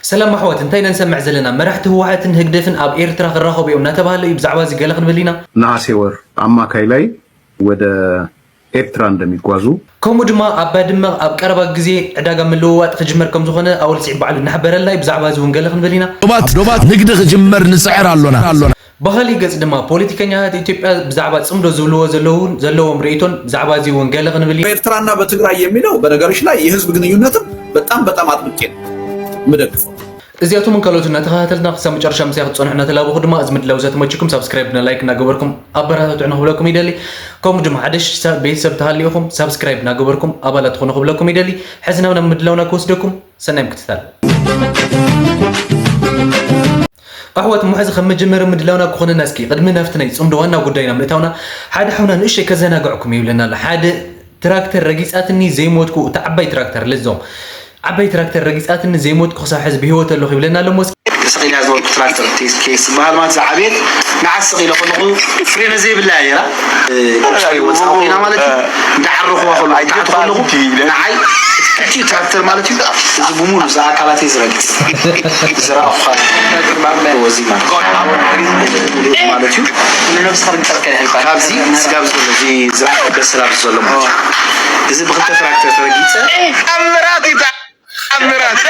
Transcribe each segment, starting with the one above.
ሰላም ኣሕዋት፣ እንታይ ኢና ንሰምዕ ዘለና? መራሕቲ ህወሓትን ህግደፍን ኣብ ኤርትራ ክራኸቡ እዮም እናተባህለ እዩ። ብዛዕባ እዚ ገለ ክንብል ኢና። ነሐሴ ወር አማካይ ላይ ወደ ኤርትራ እንደሚጓዙ፣ ከምኡ ድማ ኣብ ባድመ ኣብ ቀረባ ግዜ ዕዳጋ ምልውዋጥ ክጅመር ከም ዝኾነ ኣወል ስዒድ ባዕሉ እናሕበረልና እዩ። ብዛዕባ እዚ እውን ገለ ክንብል ኢና። ዶባት ዶባት ንግዲ ክጅመር ንጽዕር ኣሎና። ብኻሊእ ገጽ ድማ ፖለቲከኛታት ኢትዮጵያ ብዛዕባ ጽምዶ ዝብልዎ ዘለዉ ዘለዎም ርእይቶን ብዛዕባ እዚ እውን ገለ ክንብል ኢና። በኤርትራና በትግራይ የሚለው በነገሮች ላይ የህዝብ ግንኙነትም በጣም በጣም አጥብቄ ነው የምደግፈው። እዚኣቶምን ካልኦትን እናተኸታተልና ክሳብ መጨረሻ ምሳይ ክትጸንሑ እናተላበኹ ድማ፣ እዚ ምድላው እዛ ተመችኩም ሳብስክራይብ እና ላይክ እናገበርኩም ኣበረታትዑ ንክብለኩም ይደሊ። ከምኡ ድማ ሓደ ሽ-፣ ሳ-፣ ቤተሰብ ተሃልዩኹም ሳብስክራይብ እናገበርኩም ኣባላት ትኾኑ ክብለኩም ይደሊ። ሕዚ ናብ፣ ናብ ምድላውና ክወስደኩም፣ ሰናይ ምክትታል። ኣሕዋት፣ እሞ ሕዚ ከም መጀመሪ ምድላውና ክኾነና፣ እስኪ ቅድሚ ናብቲ ናይ ጽምዶ ዋና ጉዳይና ምእታውና፣ ሓደ ሓውና ንእሸይ ከዘናግዕኩም ይብለና ኣሎ። ሓደ ትራክተር ረጊጻትኒ ዘይሞትኩ፣ እታ ዓባይ ትራክተር፣ ለዞም ዓባይ ትራክተር ረጊጻትኒ ዘይሞትኩ፣ ክሳብ ሕዚ ብህይወት ኣለኹ ይብለና ኣሎ። እሞ እስኪ ተሰቒላ ዝበልኩ ትራክተር ቴስ ኬስ ዝበሃል ማለት ዝዓበየት ንዓት ስቕ ኢለ ከለኹ ፍሬነ ዘይብላ እያ ነይራ። እ፣ ወጻኢ ኮይና ማለት እዩ። እንዳዓረኹዋ ከለኹ፣ ታሕቲ ከለኹ ንዓይ እቲ ትራክተር ማለት እዩ። እዚ ብሙሉ እዚ ኣካላተይ ዝረግጽ ዝረኣኹኻ ወዚ ማለት ማለት እዩ። ንነብስኻ ርግጸት ከይሕልፋ። ካብዚ ስጋብ ዘሎ እዚ ዝረኣኹ ገስላብ ዘሎ ማለት እዩ። እዚ ብኽልተ ትራክተር ተረጊጸ። ተኣምራት እዩ፣ ተኣምራት።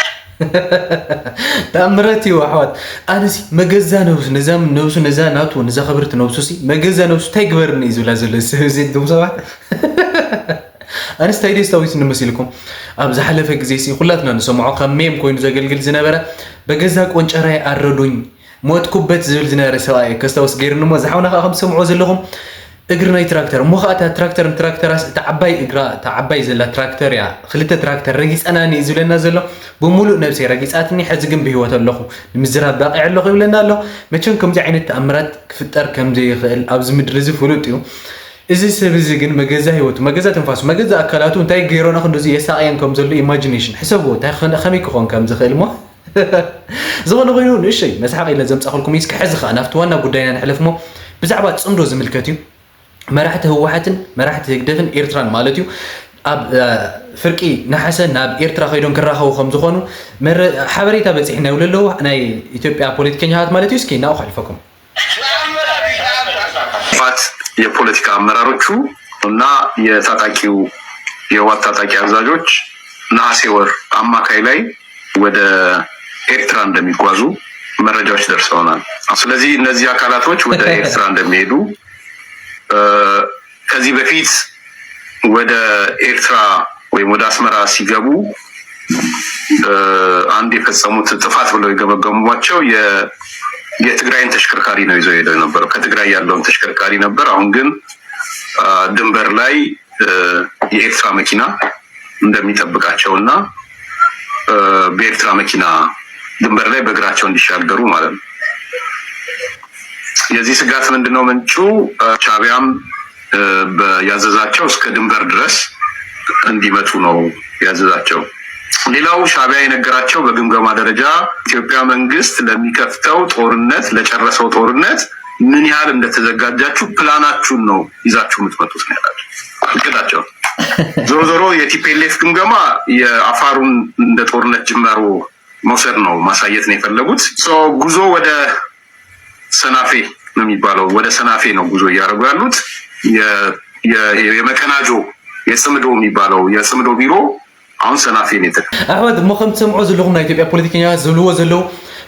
ተኣምራት እዩ ኣሕዋት። ኣነሲ መገዛ ነብሱ፣ ነዛ ነብሱ፣ ነዛ ናቱ፣ ነዛ ክብርቲ ነብሱ ሲ መገዛ ነብሱ እንታይ ግበርኒ እዩ ዝብላ ዘሎ እዚ ሰብ እዚ፣ እቶም ሰባት። ኣነስ እንታይ ደስታዊት ንመስልኩም? ኣብ ዝሓለፈ ግዜ ሲ ኩላትና ንሰምዖ ከም ሜም ኮይኑ ዘገልግል ዝነበረ፣ በገዛ ቆንጨራይ ኣረዱኝ፣ ሞትኩበት ዝብል ዝነበረ ሰብኣይ ከስታውስ ገይርኒ እሞ፣ እዚ ሓውና ከዓ ከም ትሰምዖ ዘለኹም እግሪ ናይ ትራክተር እሞ፣ ከዓ እታ ትራክተር ንትራክተራስ፣ እታ ዓባይ እግራ፣ እታ ዓባይ ዘላ ትራክተር እያ፣ ክልተ ትራክተር ረጊጸናኒ እዩ ዝብለና ዘሎ። ብምሉእ ነብሰይ ረጊጻትኒ፣ ሕዚ ግን ብህይወት ኣለኹ፣ ንምዝራብ በቒዐ ኣለኹ ይብለና ኣሎ። መቸም ከምዚ ዓይነት ተኣምራት ክፍጠር ከም ዘይኽእል ኣብዚ ምድሪ እዚ ፍሉጥ እዩ። እዚ ሰብ እዚ ግን መገዛ ህይወቱ፣ መገዛ ትንፋሱ፣ መገዛ ኣካላቱ እንታይ ገይሮና ክንድዚ የሳቕየን ከም ዘሎ ኢማጂኔሽን ሕሰብዎ፣ እንታይ ክኾን፣ ከመይ ክኾን ከም ዝኽእል እሞ። ዝኾነ ኮይኑ ንእሽተይ መስሓቕ ኢለ ዘምጻኹልኩም እዩ። እስኪ ሕዚ ኸኣ ናብቲ ዋና ጉዳይና ንሕለፍ እሞ፣ ብዛዕባ ጽምዶ ዝምልከት እዩ። መራሕቲ ህወሓትን መራሕቲ ህግደፍን ኤርትራን ማለት እዩ፣ ኣብ፣ እ፣ ፍርቂ ነሓሰ ናብ ኤርትራ ከይዶም ክራኸቡ ከም ዝኾኑ መረ-፣ ሓበሬታ በጺሕና ይብሉ ኣለዉ፣ ናይ ኢትዮጵያ ፖለቲከኛታት ማለት እዩ። እስኪ ናብኡ ከሕልፈኩም። ፋት የፖለቲካ አመራሮቹ እና የታጣቂው የህወሓት ታጣቂ አዛዦች ነሐሴ ወር አማካይ ላይ ወደ ኤርትራ እንደሚጓዙ መረጃዎች ደርሰውናል። ስለዚህ እነዚህ አካላቶች ወደ ኤርትራ እንደሚሄዱ፣ እ፣ ከዚህ በፊት ወደ ኤርትራ ወይም ወደ አስመራ ሲገቡ፣ እ፣ አንድ የፈጸሙት ጥፋት ብለው የገመገሟቸው የ-፣ የትግራይን ተሽከርካሪ ነው ይዘው ሄደው የነበረው። ከትግራይ ያለውን ተሽከርካሪ ነበር። አሁን ግን፣ እ፣ ድንበር ላይ፣ እ፣ የኤርትራ መኪና እንደሚጠብቃቸውና፣ እ፣ በኤርትራ መኪና ድንበር ላይ በእግራቸው እንዲሻገሩ ማለት ነው። የዚህ ስጋት ምንድነው ምንጩ? እ፣ ሻዕቢያም፣ እ፣ በ-፣ ያዘዛቸው እስከ ድንበር ድረስ እንዲመጡ ነው ያዘዛቸው። ሌላው ሻዕቢያ የነገራቸው በግምገማ ደረጃ ኢትዮጵያ መንግስት ለሚከፍተው ጦርነት፣ ለጨረሰው ጦርነት ምን ያህል እንደተዘጋጃችሁ ፕላናችሁን ነው ይዛችሁ የምትመጡት ነው ያላቸው። እቅዳቸው። ዞሮ ዞሮ የቲፒኤልኤፍ ግምገማ የአፋሩን እንደ ጦርነት ጅማሮ መውሰድ ነው፣ ማሳየት ነው የፈለጉት። ሶ ጉዞ ወደ ሰናፌ ነው የሚባለው፣ ወደ ሰናፌ ነው ጉዞ እያደረጉ ያሉት። የ-፣ የ-፣ የመቀናጆ የጽምዶ የሚባለው የጽምዶ ቢሮ አሁን ሰናፌ ነው የተከ- ኣሕዋት፣ እሞ ከም ትሰምዖ ዘለኹም ናይ ኢትዮጵያ ፖለቲከኛታት ዝብልዎ ዘለዉ፣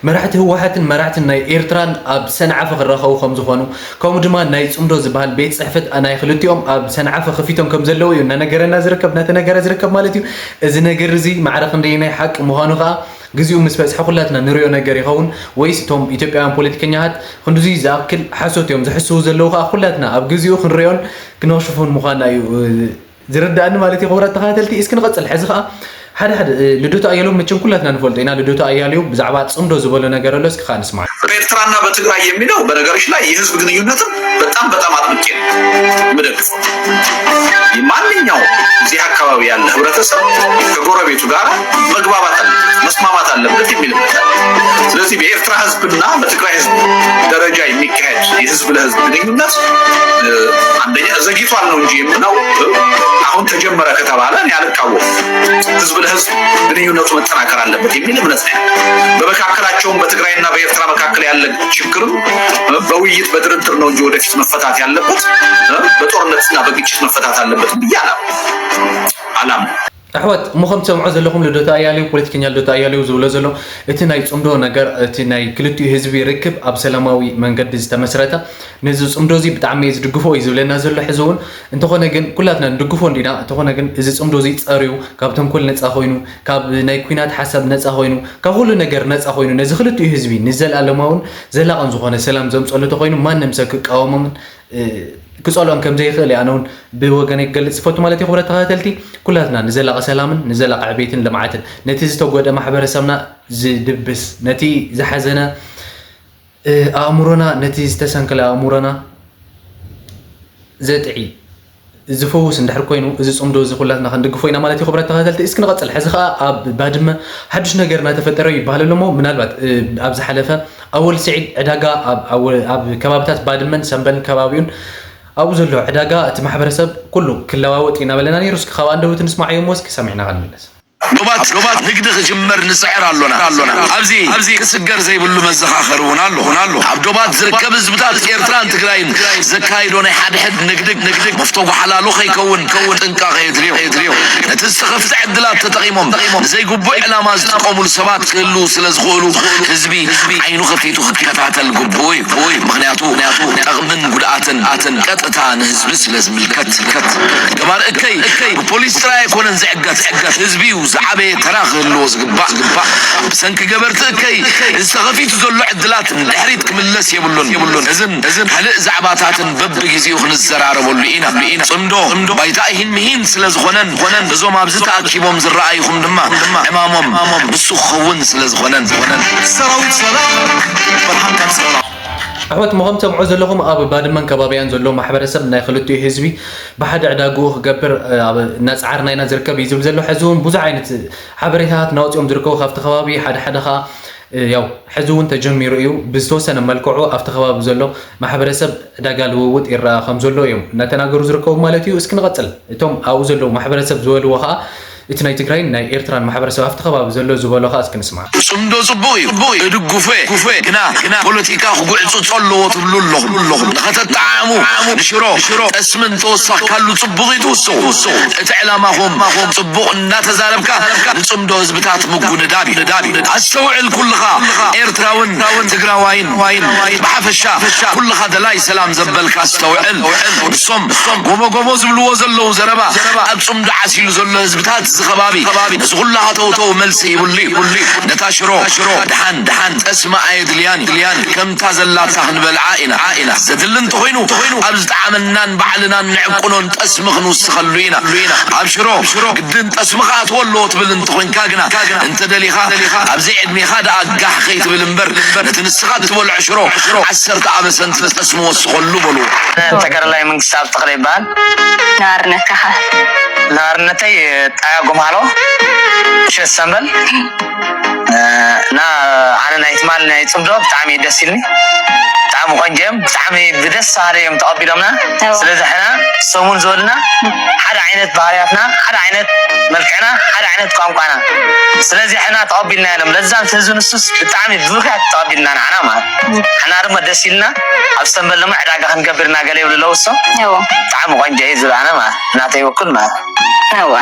መራሕቲ ህወሓትን መራሕትን ናይ ኤርትራን ኣብ ሰንዓፈ ክራኸቡ ከም ዝኾኑ፣ ከምኡ ድማ ናይ ጽምዶ ዝበሃል ቤት ጽሕፈት ናይ ክልቲኦም ኣብ ሰንዓፈ ከፊቶም ከም ዘለዉ እዩ እናነገረና ዝርከብ፣ እናተነገረ ዝርከብ ማለት እዩ። እዚ ነገር እዚ ማዕረ ክንደየናይ ሓቂ ምዃኑ ከኣ ግዜኡ ምስ በጽሐ ኩላትና ንሪኦ ነገር ይኸውን፣ ወይስ እቶም ኢትዮጵያውያን ፖለቲከኛታት ክንድዚ ዝኣክል ሓሶት እዮም ዝሕስዉ ዘለዉ ከኣ ኩላትና ኣብ ግዜኡ ክንሪኦን ክነኽሽፎን ምዃንና እዩ፣ እ፣ ዝርድኣኒ ማለት እዩ። ክቡራት ተኸታተልቲ፣ እስኪ ንቐጽል። ሕዚ ከኣ ሓደ ሓደ፣ እ፣ ልደቱ ኣያሌው መቸም ኩላትና ንፈልጦ ኢና። ልደቱ ኣያሌው ብዛዕባ ጽምዶ ዝበሎ ነገር ኣሎ፣ እስኪ ከኣ ንስማዕ። በኤርትራና በትግራይ የሚለው በነገሮች ላይ የህዝብ ግንኙነትም በጣም በጣም አጥብቄ ነው የምደግፈው። ማንኛውም እዚህ አካባቢ ያለ ህብረተሰብ ከጎረቤቱ ጋር መግባባት አለበት፣ መስማማት አለበት የሚል እምነት አለ። ስለዚህ በኤርትራ ህዝብና በትግራይ ህዝብ ደረጃ የሚካሄድ የህዝብ ለህዝብ ግንኙነት አንደኛ ዘግይቷል ነው እንጂ የምለው፣ አሁን ተጀመረ ከተባለ እኔ አልቃወም። ህዝብ ለህዝብ ግንኙነቱ መጠናከር አለበት የሚል እምነት ነው። በመካከላቸውም በትግራይና በኤርትራ መካከል ያለ ችግርም በውይይት በድርድር ነው እንጂ ወደፊት መፈታት ያለበት በጦርነትና በግጭት መፈታት አለበት ብዬ አላምንም። ኣሕዋት፣ እሞ ከም ትሰምዖ ዘለኹም ልደቱ ኣያሌው፣ ፖለቲከኛ ልደቱ ኣያሌው ዝብሎ ዘሎ፣ እቲ ናይ ፅምዶ ነገር፣ እቲ ናይ ክልቲኡ ህዝቢ ርክብ ኣብ ሰላማዊ መንገዲ ዝተመስረተ፣ ነዚ ፅምዶ እዚ ብጣዕሚ እየ ዝድግፎ እዩ ዝብለና ዘሎ። ሕዚ እውን እንተኾነ ግን ኩላትና ንድግፎ እንዲና፣ እንተኾነ ግን እዚ ፅምዶ እዚ ፀርዩ፣ ካብ ተንኮል ነፃ ኮይኑ፣ ካብ ናይ ኲናት ሓሳብ ነፃ ኮይኑ፣ ካብ ኩሉ ነገር ነፃ ኮይኑ፣ ነዚ ክልቲኡ ህዝቢ ንዘለኣለማውን ዘላቕን ዝኾነ ሰላም ዘምፀሉ ተኾይኑ፣ ማንም ሰብ ክቃወሞምን ክፀልኦም ከም ዘይኽእል እየ ኣነ እውን ብወገነይ ክገልፅ ዝፈቱ ማለት እዩ። ክቡራት ተኸታተልቲ፣ ኩላትና ንዘላቂ ሰላምን ንዘላቂ ዕቤትን ልምዓትን፣ ነቲ ዝተጎድአ ማሕበረሰብና ዝድብስ፣ ነቲ ዝሓዘነ ኣእምሮና፣ ነቲ ዝተሰንከለ ኣእምሮና ዘጥዒ ዝፍውስ እንድሕር ኮይኑ፣ እዚ ፅምዶ እዚ ኩላትና ክንድግፎ ኢና ማለት እዩ። ክቡራት ተኸታተልቲ፣ እስኪ ንቐፅል። ሕዚ ከዓ ኣብ ባድመ ሓዱሽ ነገር እናተፈጠረ ይበሃል ኣሎ እሞ፣ ምናልባት ኣብ ዝሓለፈ ኣወል ስዒድ ዕዳጋ ኣብ ከባብታት ባድመን ሰምበልን ከባቢኡን ኣብኡ ዘሎ ዕዳጋ እቲ ማሕበረሰብ ኩሉ ክለዋወጥ ኢና በለና ነይሩ። እስኪ ካብ ኣንደበቱ ንስማዓዮ እሞ እስኪ ሰሚዕና ክንምለስ። ዶባት ዶባት ንግዲ ክጅመር ንፅዕር ኣሎና ኣሎና ኣብዚ ኣብዚ ክስገር ዘይብሉ መዘኻኸሪ እውን ኣሎ እውን ኣሎ ኣብ ዶባት ዝርከብ ህዝብታት ኤርትራን ትግራይን ዘካይዶ ናይ ሓድሕድ ንግዲ ንግዲ መፍቶ ጓሓላሉ ከይከውን ከውን ጥንቃቐ የድልዮ የድልዮ ነቲ ዝተኸፍተ ዕድላት ተጠቒሞም ንዘይግቡእ ዕላማ ዝጥቀሙሉ ሰባት ክህልዉ ስለ ዝኽእሉ ህዝቢ ዓይኑ ከፊቱ ክከታተል ግቡእ እዩ። ምኽንያቱ ጠቕምን ጉድኣትን ኣትን ቀጥታ ንህዝቢ ስለ ዝምልከት። ገባር እከይ ብፖሊስ ጥራይ ኣይኮነን ዝዕገት፣ ህዝቢ እዩ ዝዓበየ ተራ ክህልዎ ዝግባእ። ብሰንኪ ገበርቲ እከይ እዚ ተኸፊቱ ዘሎ ዕድላት ንድሕሪት ክምለስ የብሉን። እዝን እዝን ካልእ ዛዕባታትን በብግዜኡ ክንዘራረበሉ ኢና። ጽምዶ ባይታ እሂን ምሂን ስለ ዝኾነን እዞም ኣብዚ ተኣኪቦም ዝረኣይኹም ድማ ዕማሞም ንሱ ክኸውን ስለ ዝኾነን ዝኾነን። ሰራዊት ሰላም ብርሃን ቀጽሎ። ኣሕዋት፣ ምኸም ትሰምዑ ዘለኹም ኣብ ባድመን ከባቢያን ዘሎ ማሕበረሰብ ናይ ክልቲኡ ህዝቢ ብሓደ ዕዳግኡ ክገብር እናፀዓርና ኢና ዝርከብ እዩ ዝብል ዘሎ። ሕዚ እውን ብዙሕ ዓይነት ሓበሬታታት እናወፅኦም ዝርከቡ ካብቲ ከባቢ ሓደ ሓደ ከዓ ያው ሕዚ እውን ተጀሚሩ እዩ። ብዝተወሰነ መልክዑ ኣብቲ ከባቢ ዘሎ ማሕበረሰብ ዕዳጋ ልውውጥ ይረኣ ከም ዘሎ እዮም እናተናገሩ ዝርከቡ ማለት እዩ። እስኪ ንቐፅል። እቶም ኣብኡ ዘለዉ ማሕበረሰብ ዝበልዎ ከዓ እቲ ናይ ትግራይን ናይ ኤርትራን ማሕበረሰብ ኣብቲ ከባቢ ዘሎ ዝበሎ ከዓ እስኪ ንስማዕ። ጽምዶ ጽቡቕ እዩ፣ እድጉፎ እየ። ግና ግና ፖለቲካ ክጉዕጽጾ ኣለዎ ትብሉ ኣለኹም ኣለኹም። ንኸተጠዓዕሙ ንሽሮ ጠስምን ተወሳኽካሉ ጽቡቕ እዩ ትውስኹ። እቲ ዕላማኹም ጽቡቕ እናተዛረብካ ንጽምዶ ህዝብታት ምጉንዳብ እዩ። ኣስተውዕል ኩልኻ ኤርትራውን ትግራዋይን ብሓፈሻ ኩልኻ ደላይ ሰላም ዘበልካ ኣስተውዕል። ንሶም ጎቦ ጎቦ ዝብልዎ ዘለዉ ዘረባ ኣብ ጽምዶ ዓሲሉ ዘሎ ህዝብታት እዚ ከባቢ ነዚ ኩሉ ሃተውተው መልሲ ይብሉ እዩ። ነታ ሽሮ ደሓን ደሓን ጠስሚ ኣየድልያን እዩ። ከምታ ዘላታ ክንበልዓ ኢና ኢና ዘድሊ እንተኾይኑ ኣብ ዝጠዓመናን ባዕልናን ንዕቁኖን ጠስሚ ክንውስኸሉ ኢና። ኣብ ሽሮ ግድን ጠስሚ ክኣትዎ ኣለዎ ትብል እንተኾይንካ ግና እንተደሊኻ ኣብ ዘይዕድሜኻ ደኣ ጋሕ ከይትብል እምበር ነቲ ንስኻ እትበልዖ ሽሮ ዓሰርተ ኣበሰንቲ ጠስሚ ወስኸሉ በልዎ። ተጋዳላይ መንግስተኣብ ተኽለ ይበሃል። ንኣርነትካ ንኣርነተይ ጣያ ጉምሃሎ ሸት ሰምበል እና ኣነ ናይ ትማል ናይ ፅምዶ ብጣዕሚ እዩ ደስ ኢልኒ። ብጣዕሚ ቆንጆ እዮም። ብጣዕሚ ብደስ በሃሊ እዮም ተቐቢሎምና። ስለዚ ሕና ሰሙን ዝበሉና ሓደ ዓይነት ባህርያትና፣ ሓደ ዓይነት መልክዕና፣ ሓደ ዓይነት ቋንቋና ስለዚ ሕና ተቐቢልና ኢሎም ለዛም ህዝቢ ንሱስ ብጣዕሚ ብብክያት ተቐቢልና ንዓና ማለት ሕና ድማ ደስ ኢልና ኣብ ሰንበል ድማ ዕዳጋ ክንገብር ኢና ገለ ይብሉ ኣለዉ እሶም እዎ ብጣዕሚ ቆንጆ እዩ ዝብል ኣነ ማለት ናተይ በኩል ማለት እዎ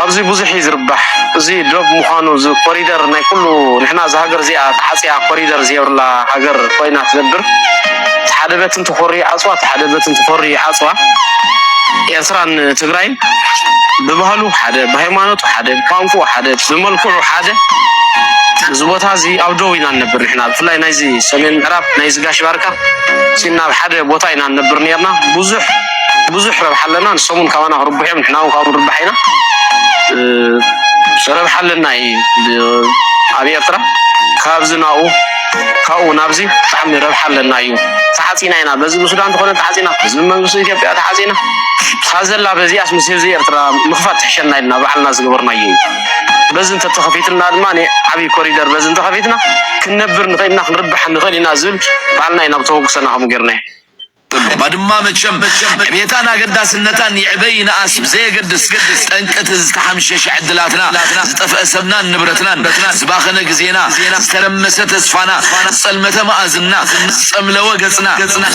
ኣብዚ ብዙሕ እዩ ዝርባሕ እዚ ዶብ ምዃኑ እዚ ኮሪደር ናይ ኩሉ ንሕና እዛ ሃገር እዚኣ ተዓፅያ ኮሪደር ዝየብርላ ሃገር ኮይና ትነብር እቲ ሓደ በት እንትኾሪ ይዓፅዋ እቲ ሓደ በት እንትኾሪ ይዓፅዋ ኤርትራን ትግራይን ብባህሉ ሓደ፣ ብሃይማኖቱ ሓደ፣ ብቋንቋኡ ሓደ፣ ብመልክዑ ሓደ። እዚ ቦታ እዚ ኣብ ዶብ ኢና ንነብር ንሕና ብፍላይ ናይዚ ሰሜን ምዕራብ ናይዚ ጋሽ ባርካ ሲና ኣብ ሓደ ቦታ ኢና ንነብር ነርና ብዙሕ ብዙሕ ረብሓ ኣለና ንሶም እውን ካባና ክርብሑ እዮም ንሕና እውን ካብኡ ንርባሕ ኢና ረብሓ ኣለና እዩ ኣብ ኤርትራ ካብዚ ናብኡ ካብኡ ናብዚ ብጣዕሚ ረብሓ ኣለና እዩ ተዓፂና ኢና በዚ ብሱዳን ተኾነ ተዓፂና በዚ መንግስቲ ኢትዮጵያ ተዓፂና እታ ዘላ በዚኣስ ምስ ህዝቢ ኤርትራ ምኽፋት ትሕሸና ኢልና ባዕልና ዝገበርናዮ እዩ። በዚ እንተተኸፊትልና ድማ ዓብዪ ኮሪደር በዚ እንተኸፊትና ክንነብር ንኽእል ኢና፣ ክንርብሕ ንኽእል ኢና ዝብል ባዕልና ኢና ብተበግሶና ከምኡ ጌርና። ባድማ መቸም ዕቤታን ኣገዳስነታን ይዕበይ ይንኣስ ብዘየገድስ፣ ጠንቂ እቲ ዝተሓምሸሸ ዕድላትና፣ ዝጠፍአ ሰብናን ንብረትናን፣ ዝባኸነ ግዜና፣ ዝተረመሰ ተስፋና፣ ዝጸልመተ መኣዝንና፣ ዝጸምለወ ገጽና፣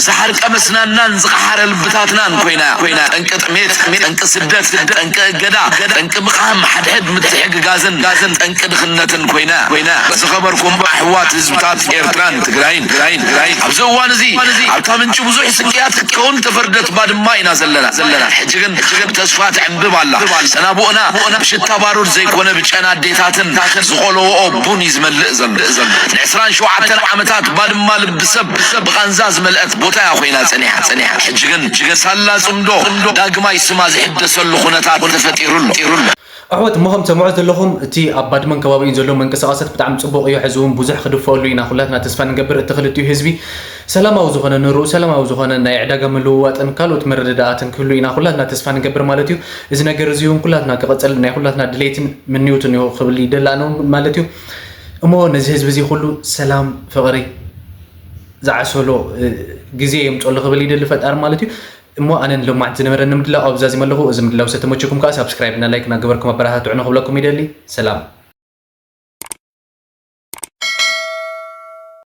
ዝሓርቀ መስናናን ዝቐሓረ ልብታትናን ኮይና፣ ጠንቂ ጥሜት፣ ጠንቂ ስደት፣ ጠንቂ እገዳ፣ ጠንቂ ምቕሃም፣ ሓድሕድ ምትሕግጋዝን፣ ጠንቂ ድኽነትን ኮይና፣ ኮይና። ዝኸበርኩም ኣሕዋት ህዝብታት ኤርትራን ትግራይን፣ ትግራይን፣ ትግራይን፣ ኣብዚ እዋን እዚ ኣብታ ምንጪ ብዙሕ ስቅያት ክትከውን ተፈርደት ባድማ ኢና ዘለና፣ ዘለና። ሕጂ ግን፣ ሕጂ ግን ብተስፋ ትዕንብብ ኣላ። ሰናቡእና ብሽታ ባሩድ ዘይኮነ ብጨና ኣዴታትን ዝቆለወኦ ቡን እዩ ዝመልእ ዘሎ። ንዕስራን ሸውዓተን ዓመታት ባድማ ልቢ ሰብ ብቓንዛ ዝመልአት ቦታ እያ ኮይና ጸኒሓ፣ ጸኒሓ። ሕጂ ግን፣ ሕጂ ግን ሳላ ጽምዶ ዳግማይ ስማ ዝሕደሰሉ ኩነታት ተፈጢሩ ኣሎ። ኣሕዋት፣ እሞ ከም ትሰምዑ ዘለኹም፣ እቲ ኣብ ባድመን ከባቢኡን ዘሎ ምንቅስቓሳት ብጣዕሚ ጽቡቕ እዩ። ሕዚ እውን ብዙሕ ክድፈኣሉ ኢና ኩላትና ተስፋ ንገብር። እቲ ክልቲኡ ህዝቢ ሰላማዊ ዝኾነ ንርኡ፣ ሰላማዊ ዝኾነ ናይ ዕዳጋ ምልውዋጥን ካልኦት ምርድዳኣትን ክህሉ ኢና ኩላትና ተስፋ ንገብር ማለት እዩ። እዚ ነገር እዚ እውን ኩላትና ክቕጽል ናይ ኩላትና ድሌትን ምንዮትን እዩ ክብል ይደሊ ኣነ እውን ማለት እዩ። እሞ ነዚ ህዝቢ እዚ ኩሉ ሰላም፣ ፍቕሪ ዝዓሰሎ፣ እ፣ ግዜ የምጸሉ ክብል ይደሊ ፈጣሪ ማለት እዩ። እሞ ኣነ ንሎማዕንቲ ዝነበረኒ ምድላው ኣብዛዚመ ኣለኹ። እዚ ምድላው ዝተመቸኩም ከኣ ሳብስክራይብ እና ላይክ እናገበርኩም ኣበረታትዑ ንክብለኩም ይደሊ። ሰላም።